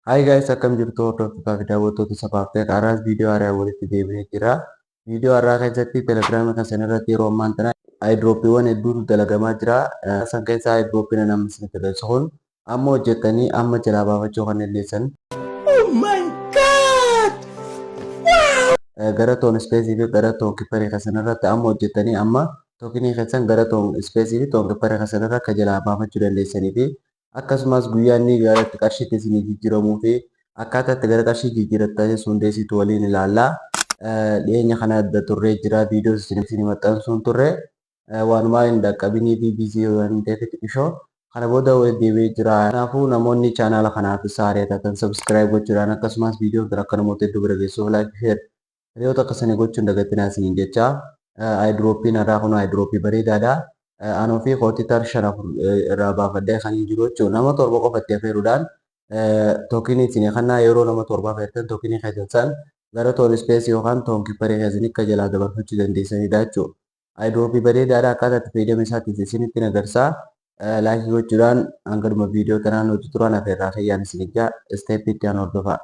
Hi guys, akkam jirtu hordoftootaa fi daawwattoota sabaaf ta'e? Har'aas viidiyoo haaraa walitti deebinee jira. Viidiyoo har'aa keessatti telegiraamii keessan irratti yeroo ammaan tana airdroppiiwwan hedduutu dalagamaa jira. San keessaa airdroppiin nama isinitti agarsiisu kun amma hojjettanii amma jalaa baafachuu kan dandeessan. Oh my God! Gara TON Space fi gara Tonkeeperii keessan irratti amma hojjettanii amma tokenii keessan gara TON Space fi Tonkeeperii keessan irra akka jalaa baafachuu dandeessanii fi akkasumas guyyaa inni gara itti qarshiitti isinii jijjiiramuu fi akkaataa itti gara qarshii jijjiirattanis hundeessitu waliin ilaalla. Dhiyeenya kana adda turree jira, viidiyoo isin maxxansuun turre waanumaa hin dhaqqabinii fi busy waan ta'eef xiqqishoo kana booda walitti deebi'ee jira. Kanaafuu namoonni chaanaala kanaaf haaraa taatan subscribe gochuudhaan, akkasumas viidiyoon kun akka namoota hedduu bira geessuuf like, share hiriyoota akkasanii gochuun dagatinaa isiniin jecha. Airdroppiin har'aa kun airdroppii bareedaadha. Anuu fi kootitar shan afur irraa baafadhee kan hin jiru jechuudha. Nama torba qofa itti affeeruudhaan tokenii isin kannaa yeroo nama torba affeertan tokenii keessan san gara TON Space yookaan Tonkeeperii keessanii akka jalaa dabarfachuu dandeessanidha jechuudha. Airdroppii bareedaadha, akkaataa itti fayyadama isaatiif isinitti agarsiisa. Likeii gochuudhaan hanga dhuma viidiyoo tanaan hojii turan affeerraa kiyyaan isin ijaa steppii itti aan hordofaa.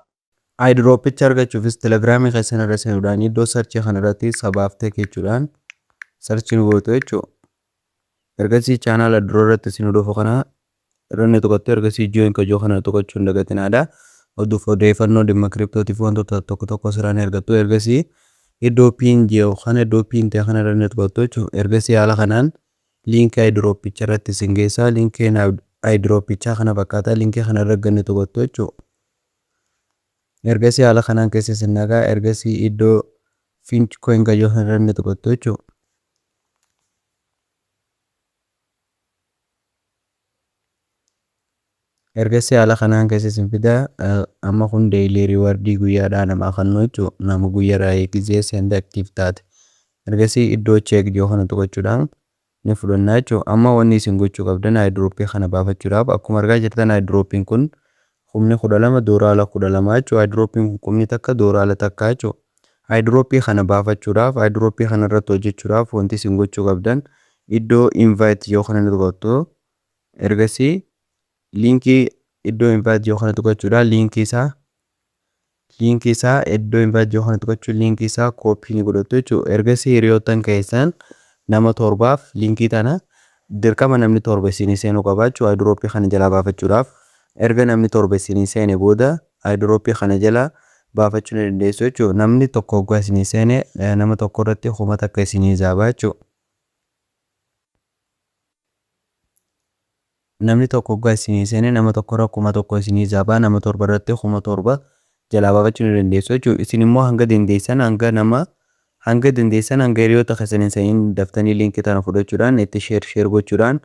Airdroppicha argachuufis telegiraamii keessan irra seenuudhaan iddoo searchii kanarratti sabaaf ta'e jechuudhaan searchii nu gootu jechuudha. Ergasii chaanaala duroo irratti isin dhufu kana irra ni tuqattu, ergasii join kajoo kana tuqachuu hin dagatinaadha. Oduuf odeeffannoo dhimma cryptotiif wantoota tokko tokko asirraa ni argattu. Ergasii iddoo pin jiru kana, iddoo pin ta'e kana irra ni tuqattu jechuudha. Ergasii haala kanaan linkii airdroppicha irratti isin geessa. Linkiin airdroppichaa kana fakkaata. Linkii kana irra gadi tuqattu jechuudha. Ergasii haala kanaan keessa isin nagaa, ergasii iddoo Finch coin kajoo kana irra ni tuqattu jechuudha. Ergasii haala kanaan keessa isin fida. Amma kun daily rewardii guyyaadhaa namaa kennu jechuudha. Nama guyyaadhaa gizee seente active taate. Ergasii iddoo check jiru kana tuqachuudhaan ni fudhanna jechuudha. Amma wanni isin gochuu qabdan airdroppii kana baafachuudhaaf, akkuma argaa jirtan, airdroppiin kun 12,000 $12 jechuudha. Airdroppiin kun 10,000 $1 jechuudha. Airdroppii kana baafachuudhaaf, airdroppii kana irratti hojjechuudhaaf, wanti isin gochuu qabdan iddoo invite yoo kana ni tuqattu. Ergasii linkii iddoo invite yoo kana tuqachuudhaan linkii isaa iddoo invite yoo kana tuqachuun linkii isaa copy ni godhattu jechuudha. Ergasii hiriyoottan keessan nama torbaaf linkii tana, dirqama namni torba isinii seenuu qaba jechuudha airdroppii kana jalaa baafachuudhaaf. Erga namni torba isinii seene booda airdroppii kana jala baafachuu ni dandeessu jechuudha. Namni tokko hoggaa isinii seene nama tokko irratti 1000 isinii zaaba jechuudha. Namni tokko hoggaa isinii seene nama tokko irra 1000 isinii zaabaa, nama torba irratti 7000 jalaa baafachuu ni dandeessu jechuudha. Isin immoo hanga dandeessan, hanga nama hanga dandeessan, hanga hiriyoota keessan hin seeniin daftanii linkii tana fudhachuudhaan itti share share gochuudhaan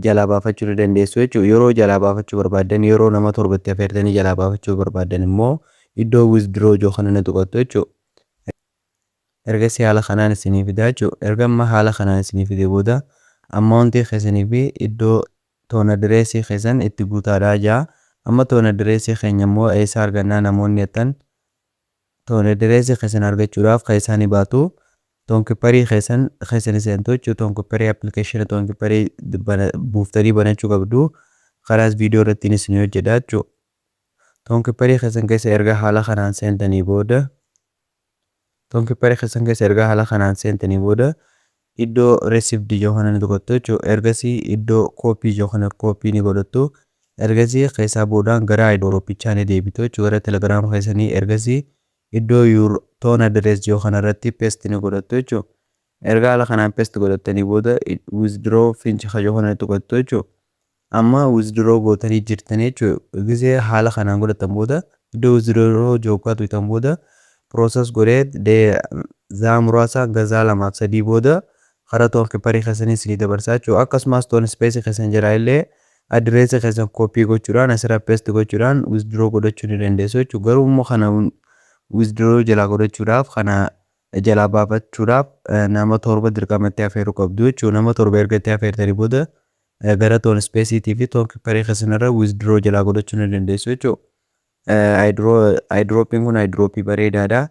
jalaa baafachuu ni dandeessu jechuudha. Yeroo jalaa baafachuu barbaaddan, yeroo nama torbatti affeertanii jalaa baafachuu barbaaddan immoo iddoo withdraw jiru kana ni tuqattu jechuudha. Ergasii haala kanaan isinii fida jechuudha. Erga amma haala kanaan isinii fide booda amountii keessanii fi iddoo TON addressii keessan itti guutaadhaa jaa. Amma TON addressii keenya immoo eessa argannaa namoonni jettan, TON addressii keessan argachuudhaaf keessaa ni baatu. Tonkeeperii keessan keessa ni seentu jechuudha. Tonkeeperii, appilikeeshina Tonkeeperii buuftanii banachuu qabdu. Karaas viidiyoo irratti isin hojjedha jechuudha. Tonkeeperii keessan keessa erga haala kanaan seentanii booda, Tonkeeperii keessan keessa erga haala kanaan seentanii booda iddoo received jiru kana ni tuqattu jechuudha. Ergasii iddoo copy jiru kana copy ni godhattu. Ergasii keessaa boodaan gara airdroppichaa ni deebitu jechuudha. Gara telegiraama keessanii ergasii iddoo your TON address jiru kana irratti paste ni godhattu jechuudha. Erga haala kanaan paste godhattanii booda withdraw Finch kajoo kana ni tuqattu jechuudha. Amma withdraw gootanii jirtanii jechuudha. Gisee haala kanaan godhatan booda, iddoo withdraw jiru tuqatan booda, process godhee zaa muraasa hanga zaa lamaaf sadii booda karaa Tonkeeperii keessanii isinii dabarsaa jechuudha. Akkasumas TON Space keessan jalaa illee addressii keessan copy gochuudhaan asirra paste gochuudhaan withdraw godhachuu ni dandeessu jechuudha. Garuu immoo kana withdraw jalaa godhachuudhaaf, kana jalaa baafachuudhaaf nama torba dirqamatti affeeruu qabdu jechuudha. Nama torba erga itti affeertanii booda gara TON Spaceiitii fi Tonkeeperii keessan irra withdraw jalaa godhachuu ni dandeessu jechuudha. Airdroppiin kun airdroppii bareedaadha.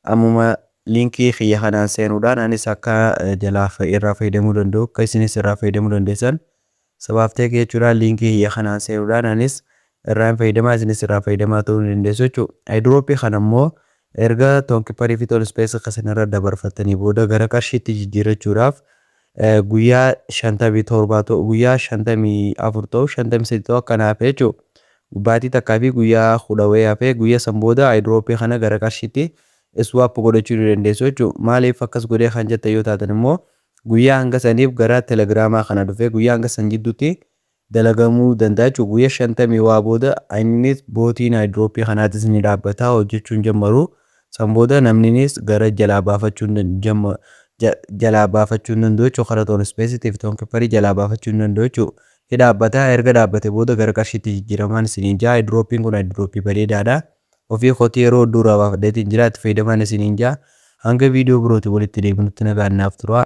Ammuma linkii kiyya kanaan seenuudhaan anis akka jalaa irraa fayyadamuu danda'u, akka isinis irraa fayyadamuu dandeessan sabaaf ta'e jechuudha. Linkii kiyya kanaan seenuudhaan anis Irraa hin fayyadamaa, isinis irraa fayyadamaa ta'uu ni dandeessu jechuudha. Airdrop kana immoo erga Tonkeeper fi Ton Space keessan irra dabarfattanii booda gara qarshiitti jijjiirrachuudhaaf guyyaa 57 ta'u, guyyaa 54 ta'u, 53 ta'u akkana hafe jechuudha. Baatii takkaa fi guyyaa 10 wayii hafe. Guyyaa san booda airdrop kana gara qarshiitti swap godhachuu ni dandeessu jechuudha. Maaliif akkas godhee kan jettan yoo taatan immoo, guyyaa hanga saniif gara Telegiraamaa kana dhufe guyyaa hanga san jidduutti dalagamuu danda'a jechuudha. Guyyaa 50 waa booda innis botiin airdrop kanaatis ni dhaabbata, hojjechuun jammaru. San booda namninis gara jalaa baafachuu hin danda'u jechuudha. Karaa Ton Space fi Tonkeeper jalaa baafachuu hin danda'u jechuudha. Ni dhaabbata. Erga dhaabbate booda gara qarshiitti jijjiiramaan isiniin jaa. Airdropiin kun airdrop bareedaadha. Ofii kootii yeroo hedduu irraa baafadheetiin jira, itti fayyadamaan isiniin jaa. Hanga viidiyoo birootiin walitti deebinutti nagaan naaf tura.